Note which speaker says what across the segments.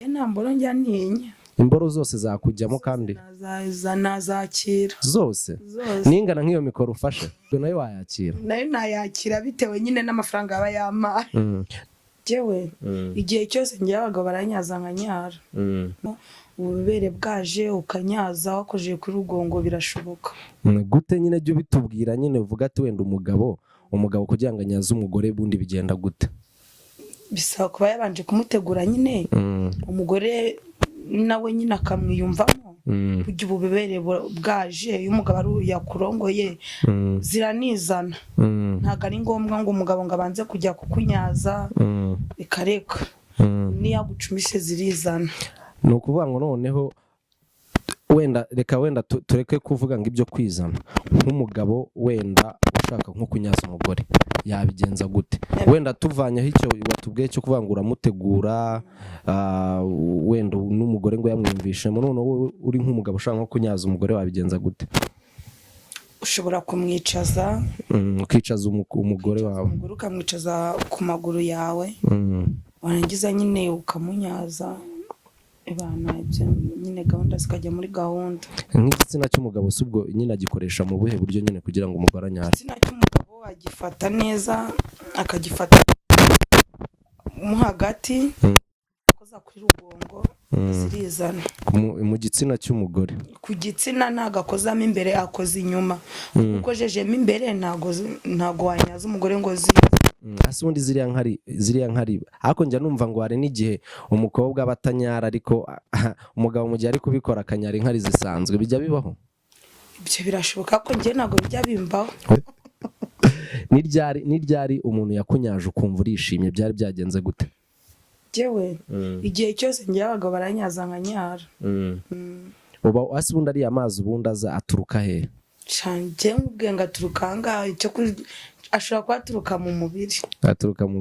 Speaker 1: Nta mboro njya ntinya.
Speaker 2: Imboro zose zakujyamo kandi?
Speaker 1: Nazakira.
Speaker 2: Zose?
Speaker 1: Zose.
Speaker 2: Ningana nk'iyo mikoro ufashe, ubwo nayo wayakira?
Speaker 1: Nayo nayakira bitewe nyine n'amafaranga aba yampaye. Njyewe igihe cyose njyewe abagabo baranyaza nkanyara. Ububobere bwaje ukanyaza wakojeje kuri rugongo, birashoboka.
Speaker 2: Gute nyine? Jya ubitubwira nyine, uvuga ati wenda umugabo kugira ngo anyaze umugore bundi bigenda gute?
Speaker 1: Bisaba kuba yabanje kumutegura nyine, umugore nawe nyine akamwiyumvamo. Burya ububobere bwaje iyo umugabo ari yakurongoye, ziranizana. Ntabwo ari ngombwa ngo umugabo ngo abanze kujya kukunyaza. Reka reka. Niyo agucumise zirizana.
Speaker 2: Ni ukuvuga ngo noneho wenda reka wenda tureke kuvuga ngo ibyo kwizana. Nk'umugabo wenda ushaka nko kunyaza umugore yabigenza gute? Wenda tuvanyeho icyo watubwiye cyo kuvuga ngo uramutegura, wenda n'umugore ngo yamwumvishemo, noneho wowe uri nk'umugabo ushaka nko kunyaza umugore wabigenza gute?
Speaker 1: Ushobora kumwicaza.
Speaker 2: Ukicaza umugore wawe.
Speaker 1: Umugore ukamwicaza ku maguru yawe, warangiza nyine ukamunyaza ibana, ibyo nyine gahunda zikajya muri gahunda.
Speaker 2: Nk'igitsina cy'umugabo si ubwo nyine agikoresha mu buhe buryo nyine kugira ngo umugore anyare?
Speaker 1: Igitsina cy'umugabo agifata neza, akagifata mo hagati, akoza kuri rugongo, zirizana.
Speaker 2: Mu gitsina cy'umugore?
Speaker 1: Ku gitsina ntabwo akozamo imbere, akoza inyuma. Ukojejemo imbere ntabwo wanyaza umugore ngo zize.
Speaker 2: Hasi ubundi ziriya nkari, ariko njya numva ngo hari n'igihe umukobwa aba atanyara, ariko umugabo mu gihe ari kubikora akanyara inkari zisanzwe. Bijya bibaho?
Speaker 1: Ibyo birashoboka ko njye ntabwo bijya bimbaho.
Speaker 2: Ni ryari umuntu yakunyaje ukumva urishimye? Byari byagenze gute?
Speaker 1: Njyewe igihe cyose njyewe abagabo baranyaza nkanyara.
Speaker 2: Uba hasi ubundi ariya mazi ubundi aza aturuka he?
Speaker 1: Njyewe nkubwiye ngo aturuka ahangaha, icyo ashobora kuba aturuka mu mubiri.
Speaker 2: Aturuka mu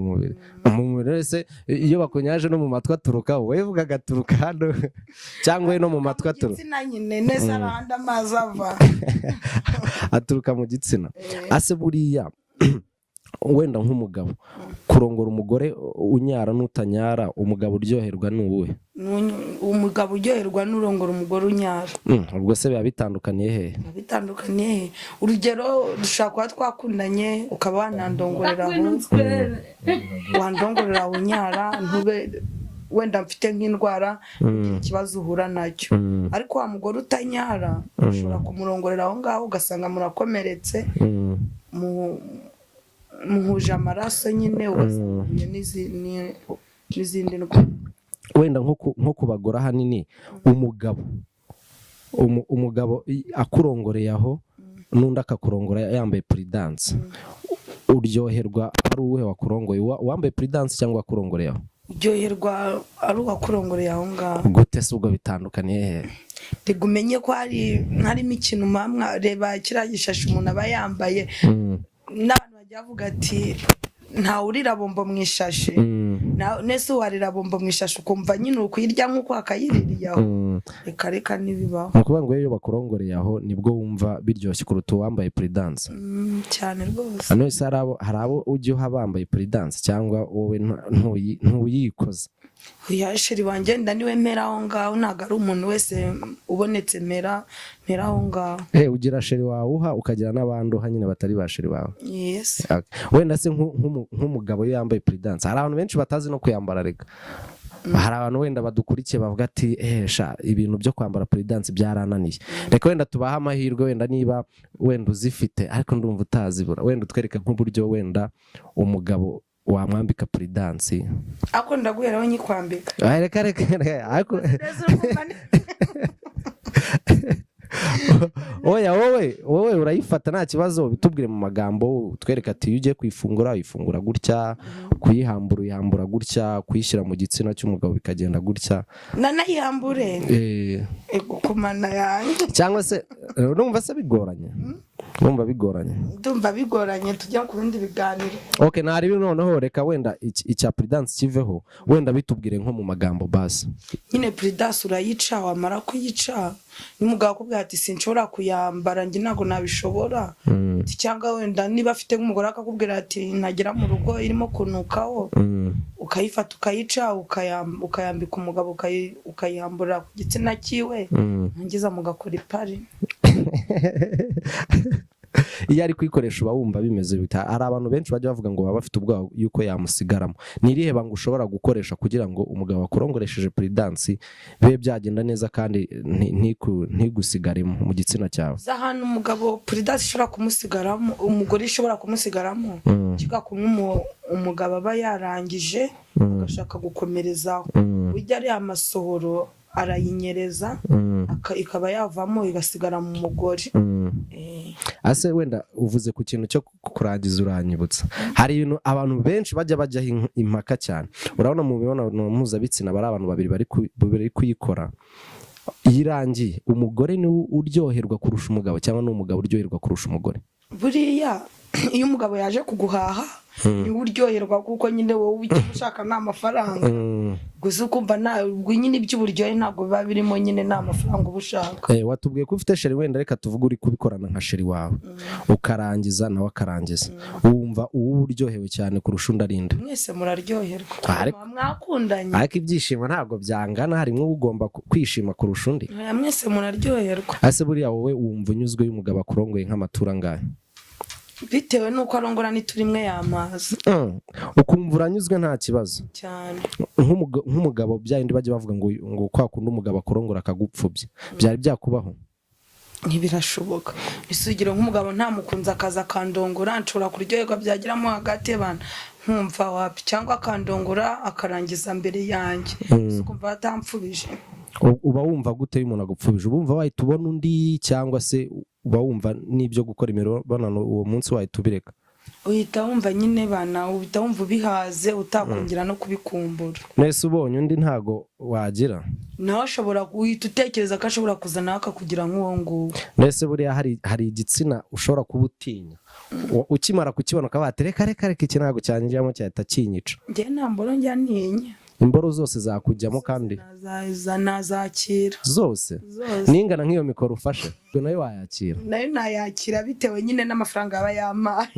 Speaker 2: mubiri wese. Iyo bakunyaje no mu matwi aturuka, wowe vuga agaturuka hano cyangwa no mu matwi
Speaker 1: Mu
Speaker 2: aturuka?
Speaker 1: gitsina nyine neza, ahandi amazi ava.
Speaker 2: Aturuka mu gitsina. Ase buriya wenda nk'umugabo kurongora umugore unyara n'utanyara, umugabo uryoherwa ni uwuhe?
Speaker 1: Umugabo uryoherwa n'urongora umugore unyara.
Speaker 2: Ubwo se biba bitandukaniye hehe?
Speaker 1: Biba bitandukaniye he? Urugero, dushobora kuba twakundanye ukaba wanandongorera aho, wandongorera aho unyara, ntube wenda mfite nk'indwara, ntugire ikibazo uhura nacyo. Ariko wa mugore utanyara ushobora kumurongorera aho ngaho ugasanga murakomeretse, muhuje amaraso nyine, ugasanga uhuye n'izindi ndwara.
Speaker 2: Wenda nko ku bagore ahanini umugabo akurongoreye aho n'undi akakurongora yambaye Prudence, uryoherwa ari uwuhe wakurongoye? Uwambaye Prudence cyangwa wakurongoreye aho?
Speaker 1: Uryoherwa ari uwakurongoreye aho ngaho.
Speaker 2: Gute se? Ubwo bitandukaniye hehe?
Speaker 1: Reka umenye ko harimo ikintu mpamwa. Reba kiriya gishashi umuntu aba yambaye, n'abantu bajya bavuga ati ntawurira bombo mu ishashi. Nese warira bombo mu ishashi ukumva nyine uri kuyirya nk'uko wakayiririye aho? Reka reka, ntibibaho.
Speaker 2: Ni ukuvuga ngo iyo bakurongoreye aho nibwo wumva biryoshye kuruta uwambaye Prudence?
Speaker 1: Cyane rwose.
Speaker 2: Hano se hari abo ujya uha bambaye Prudence cyangwa wowe ntuyikoze?
Speaker 1: Oya, chéri wanjye nda niwe mpera aho ngaho, ntabwo ari umuntu wese ubonetse mpera aho ngaho.
Speaker 2: Ugira chéri wawe uha, ukagira n'abandi uha nyine batari ba chéri bawe?
Speaker 1: Yes.
Speaker 2: Okay. Wenda se nk'umugabo iyo yambaye Prudence, hari abantu benshi batazi no kuyambara. Reka, hari abantu wenda badukurikiye bavuga ati sha, ibintu byo kwambara Prudence byarananiye." Reka wenda tubahe amahirwe, wenda niba wenda uzifite, ariko ndumva utazibura, wenda utwereke nk'uburyo wenda umugabo wamwambika Prudence.
Speaker 1: Ariko ndaguheraho nyikwambika.
Speaker 2: Ah, reka reka reka, ariko
Speaker 1: Mbese urumva
Speaker 2: oya, wowe urayifata nta kibazo, bitubwire mu magambo, utwereke ati iyo ugiye kuyifungura uyifungura gutya, kuyihambura uyihambura gutya, kuyishyira mu gitsina cy'umugabo bikagenda gutya.
Speaker 1: Nanayihambure? Ego kumana yanjye.
Speaker 2: Cyangwa se urumva se bigoranye? Urumva bigoranye?
Speaker 1: Ndumva bigoranye, tujya ku bindi biganiro.
Speaker 2: Okay, ntari noneho reka wenda icya Prudence kiveho, wenda bitubwire nko mu magambo basi.
Speaker 1: Nyine Prudence urayica, wamara kuyica n'umugabo akubwira ati sinshobora kuyambara, njye ntabwo nabishobora. Ati, cyangwa wenda niba afite nk'umugore akakubwira ati ntagera mu rugo irimo kunukaho. Ukayifata ukayica, ukayambika umugabo, ukayihambura ku gitsina cyiwe, ngiza mugakora ipari.
Speaker 2: Iyo ari kuyikoresha uba wumva bimeze bita? Hari abantu benshi bajya bavuga ngo baba bafite ubwoba yuko yamusigaramo. Ni irihe banga ushobora gukoresha kugira ngo umugabo akurongoresheje Prudence bibe byagenda neza kandi ntigusigaremo mu gitsina cyawe?
Speaker 1: Uzi ahantu umugabo Prudence ishobora kumusigaramo, umugore ishobora kumusigaramo, kiga kumwe umugabo aba yarangije, agashaka gukomerezaho. Burya ariya amasohoro arayinyereza, ikaba yavamo igasigara mu mugore.
Speaker 2: Ase wenda uvuze ku kintu cyo kurangiza, uranyibutsa, hari ibintu abantu benshi bajya bajyaho impaka cyane. Urabona mu mibonano mpuzabitsina bari abantu babiri bari kuyikora, iyo irangiye umugore niwe uryoherwa kurusha umugabo, cyangwa ni umugabo uryoherwa kurusha umugore?
Speaker 1: Buriya iyo umugabo yaje kuguhaha niwe uryoherwa, kuko nyine wowe icyo ushaka ni amafaranga gusa. Ukumva ubwo nyine iby'uburyohe ntabwo biba birimo, nyine ni amafaranga uba ushaka.
Speaker 2: Watubwiye ko ufite chéri. Wenda reka tuvuge uri kubikorana nka chéri wawe, ukarangiza nawe akarangiza, wumva uwo uryohewe cyane kurusha undi arinda?
Speaker 1: Mwese muraryoherwa.
Speaker 2: Ariko-
Speaker 1: Muba mwakundanye.
Speaker 2: Ariko ibyishimo ntabwo byangana, harimo ugomba kwishima kurusha undi.
Speaker 1: Oya, mwese muraryoherwa.
Speaker 2: Ese buriya wowe wumva unyuzwe iyo umugabo akurongoye nk'amaturo angahe?
Speaker 1: Bitewe n'uko arongora, n'ituri imwe yamazi.
Speaker 2: Ukumva uranyuzwe nta kibazo?
Speaker 1: Cyane.
Speaker 2: Nk'umugabo bya bindi bajya bavuga ngo kwa kundi umugabo akurongora akagupfubya, byari byakubaho?
Speaker 1: Ntibirashoboka. Isugire nk'umugabo ntamukunze, akaza akandongora, nshobora kuryoherwa, byageramo hagati bana nkumva wapi, cyangwa akandongora akarangiza mbere yanjye. Gusa ukumva atamfubije.
Speaker 2: Uba wumva gute iyo umuntu agupfubije? Uba wumva wahita ubona undi, cyangwa se uba wumva n'ibyo gukora imibonano uwo munsi wahita ubireka?
Speaker 1: Uhita wumva nyine bana, uhita wumva ubihaze, utakongera no kubikumbura.
Speaker 2: Nese ubonye undi ntago wagira?
Speaker 1: Nawe ashobora guhita utekereza ko ashobora kuza nawe akakugira nk'uwo nguwo.
Speaker 2: Nese buriya hari igitsina ushobora kuba utinya, ukimara kukibona ukaba wati: "Reka, reka, reka, iki ntabwo cyanjyamo, cyahita kinyica"?
Speaker 1: Njyewe nta mboro njya ntinya.
Speaker 2: Imboro zose zakujyamo kandi?
Speaker 1: Nazakira.
Speaker 2: Zose?
Speaker 1: Zose.
Speaker 2: Ningana nk'iyo mikoro ufashe, ubwo nayo wayakira?
Speaker 1: Nayo nayakira, bitewe nyine n'amafaranga aba yampaye.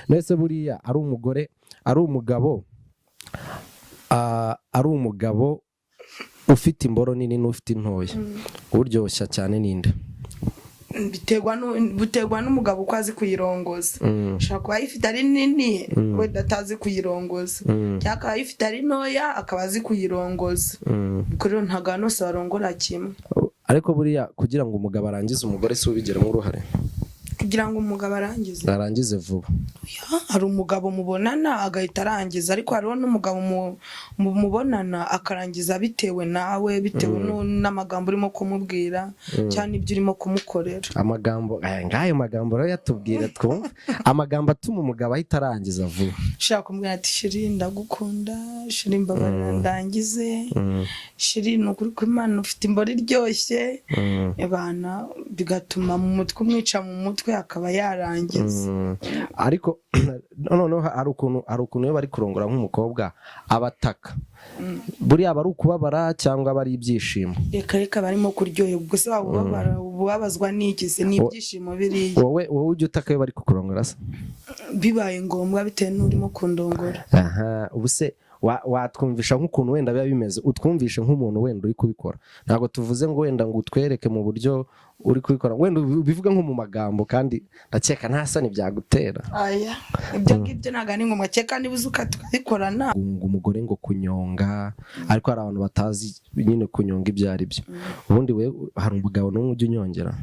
Speaker 2: Nese buriya ari umugore, ari umugabo, ari umugabo ufite imboro nini n'ufite intoya, uryoshya cyane ninde?
Speaker 1: Biterwa n'umugabo uko azi kuyirongoza. Ashobora kuba ayifite ari nini, wenda atazi kuyirongoza, cyangwa akaba ayifite ari ntoya, akaba azi kuyirongoza. Ubwo rero ntabwo abantu bose barongora kimwe.
Speaker 2: Ariko buriya kugira ngo umugabo arangize umugore, si ubigiramo uruhare?
Speaker 1: Kugira ngo umugabo arangize?
Speaker 2: Arangize vuba.
Speaker 1: Oya, hari umugabo mubonana agahita arangiza, ariko hariho n'umugabo mubonana akarangiza bitewe nawe, bitewe n'amagambo urimo kumubwira cyangwa n'ibyo urimo kumukorera.
Speaker 2: Amagambo aya, ngayo magambo rero yatubwira twumva, amagambo atuma umugabo ahita arangiza vuba.
Speaker 1: Ushaka kumubwira ati: "Chéri, ndagukunda, chéri, mbabarira ndangize, chéri, ni ukuri ko Imana ufite imboro iryoshye." Ebana bigatuma mu mutwe umwica mu mutwe, akaba yarangiza.
Speaker 2: Ariko noneho hari ukuntu iyo bari kurongora nk'umukobwa abataka, buriya aba ari ukubabara cyangwa aba ari ibyishimo?
Speaker 1: Reka reka, barimo kuryoherwa. Ubwo se waba ubabara, ubabazwa n'iki se? Ni ibyishimo biriya.
Speaker 2: Wowe ujya utaka iyo bari kukurongora se?
Speaker 1: Bibaye ngombwa, bitewe n'urimo kundongora.
Speaker 2: Aha, ubu se watwumvisha nk'ukuntu wenda biba bimeze? Utwumvishe nk'umuntu wenda uri kubikora. Ntabwo tuvuze ngo wenda ngo utwereke mu buryo uri kubikora, wenda ubivuge nko mu magambo, kandi ndakeka nta soni byagutera.
Speaker 1: Aya, ibyo ngibyo ntabwo ari ngombwa, cyeka niba uzi tukabikorana.
Speaker 2: Ngo umugore ngo kunyonga, ariko hari abantu batazi nyine kunyonga ibyo ari byo. Ubundi we hari umugabo n'umwe ujya unyongera?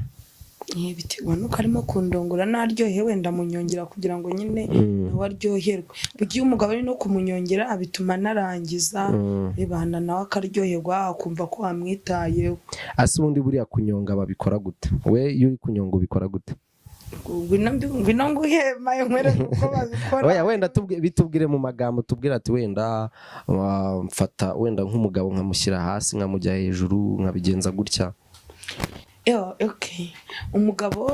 Speaker 1: Biterwa nuko arimo kundongora, naryohewe wenda munyongera kugira ngo nyine nawe aryoherwe. Burya iyo umugabo ari no kumunyongera bituma anarangiza, bibana nawe akaryoherwa, akumva ko wamwitayeho.
Speaker 2: Ase ubundi buriya kunyonga babikora gute? We iyo uri kunyonga ubikora gute?
Speaker 1: Ngwino nguhema nkwereke uko babikora.
Speaker 2: Oya, wenda bitubwire mu magambo, tubwire ati wenda mfata wenda nk'umugabo nkamushyira hasi, nkamujya hejuru, nkabigenza gutya.
Speaker 1: Yo, okay. Umugabo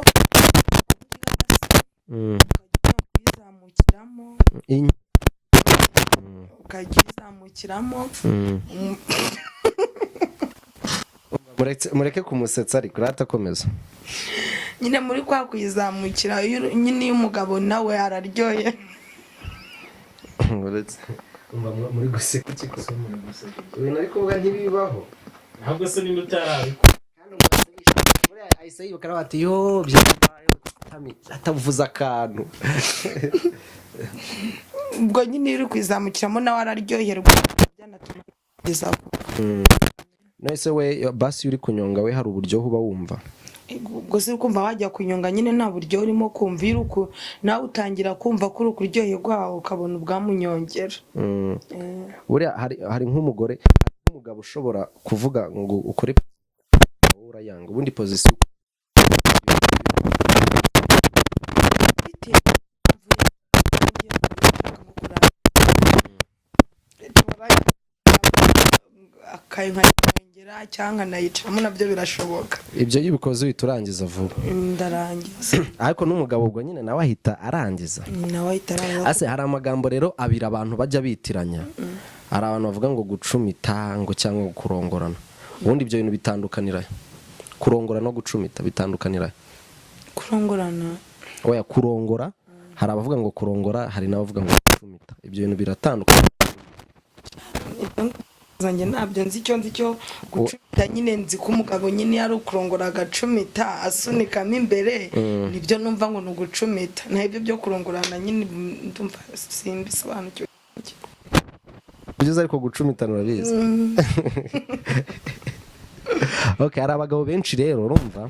Speaker 1: ukajya uyizamukiramo, ukajya uyizamukiramo.
Speaker 2: Mureke kumusetsa, ariko uratakomeza.
Speaker 1: Nyine muri kwa kuyizamukira, nyine iyo umugabo nawe araryoye.
Speaker 2: Uretse Umva, muri guseka iki koko?
Speaker 3: Se muri guseka?
Speaker 2: Ibintu ari kuvuga ntibibaho.
Speaker 3: Ahubwo se ninde utarabikora?
Speaker 2: Kandi umuntu buriya ahise yibuka nawe ati: "Yo, byabayeho," atavuze akantu.
Speaker 1: Ubwo nyine iyo uri kwizamukiramo nawe araryoherwa, byanatuma kugeza.
Speaker 2: None se we basi iyo uri kunyonga, we hari uburyohe uba wumva?
Speaker 1: Ubwo se kumva wajya kunyonga nyine nta buryo urimo kumva? Iyo uri nawe utangira kumva ko uri kuryoherwa, ukabona ubwamunyongera.
Speaker 2: Buriya hari nk'umugore, hari nk'umugabo ushobora kuvuga ngo ukore, wowe urayanga. Ubundi position
Speaker 1: Bitewe n'impamvu nkayongera cyangwa nkanayicaramo, nabyo birashoboka.
Speaker 2: Ibyo iyo ubikoze uhita urangiza vuba?
Speaker 1: Ndarangiza.
Speaker 2: Ariko n'umugabo ubwo nyine nawe ahita arangiza?
Speaker 1: Nawe ahita arangiza.
Speaker 2: Ase hari amagambo rero abiri abantu bajya bitiranya. Hari abantu bavuga ngo gucumita ngo cyangwa ngo kurongorana. Ubundi ibyo bintu bitandukanira he? Kurongora no gucumita bitandukanira he?
Speaker 1: Kurongorana?
Speaker 2: Oya, kurongora. Hari abavuga ngo kurongora, hari n'abavuga ngo gucumita. Ibyo bintu biratandukanye.
Speaker 1: Zanjye ntabyo nzi. Icyo nzi cyo gucumita nyine, nzi ko umugabo nyine ari ukurongora agacumita asunikamo imbere. Nibyo numva ngo ni ugucumita. Naho ibyo byo kurongorana nyine ndumva simbisobanukiwe.
Speaker 2: Byiza, ariko gucumitana urabizi. Okay, hari abagabo benshi rero urumva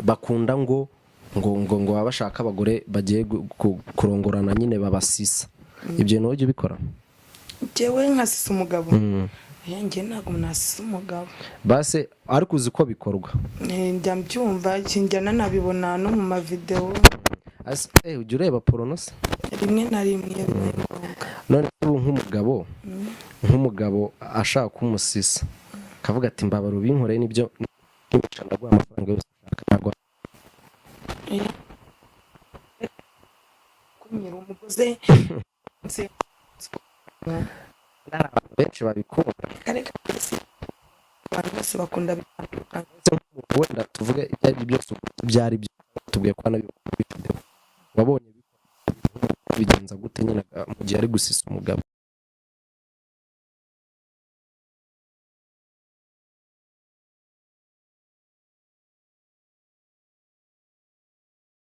Speaker 2: bakunda ngo baba bashaka abagore bagiye kurongorana nyine babasisa. Ibyo bintu ujya ubikora?
Speaker 1: Njyewe nkasisa umugabo? Oya, njye ntabwo nasisa umugabo.
Speaker 2: Base ariko uzi ko bikorwa?
Speaker 1: Njya mbyumva, njya nanabibona no mu mavidewo.
Speaker 2: Ujya ureba porno se?
Speaker 1: Rimwe na rimwe iyo bibaye ngombwa.
Speaker 2: None ubu nk'umugabo ashaka kumusisa akavuga ati: "Mbabara ubinkoreye, nibyo nibica ndaguha amafaranga yose ushaka," ntabwo?
Speaker 1: Kunyura umugozi.
Speaker 2: Hari abantu benshi babikunda.
Speaker 1: Reka, abantu bose bakunda bitandukanye.
Speaker 2: Ndetse nk'umuntu wenda tuvuge ibyo ari byo byose ibyo ari byo tubwiye ko anabibona muri video, wabonye bigenza gute nyine mu gihe ari gusisa umugabo?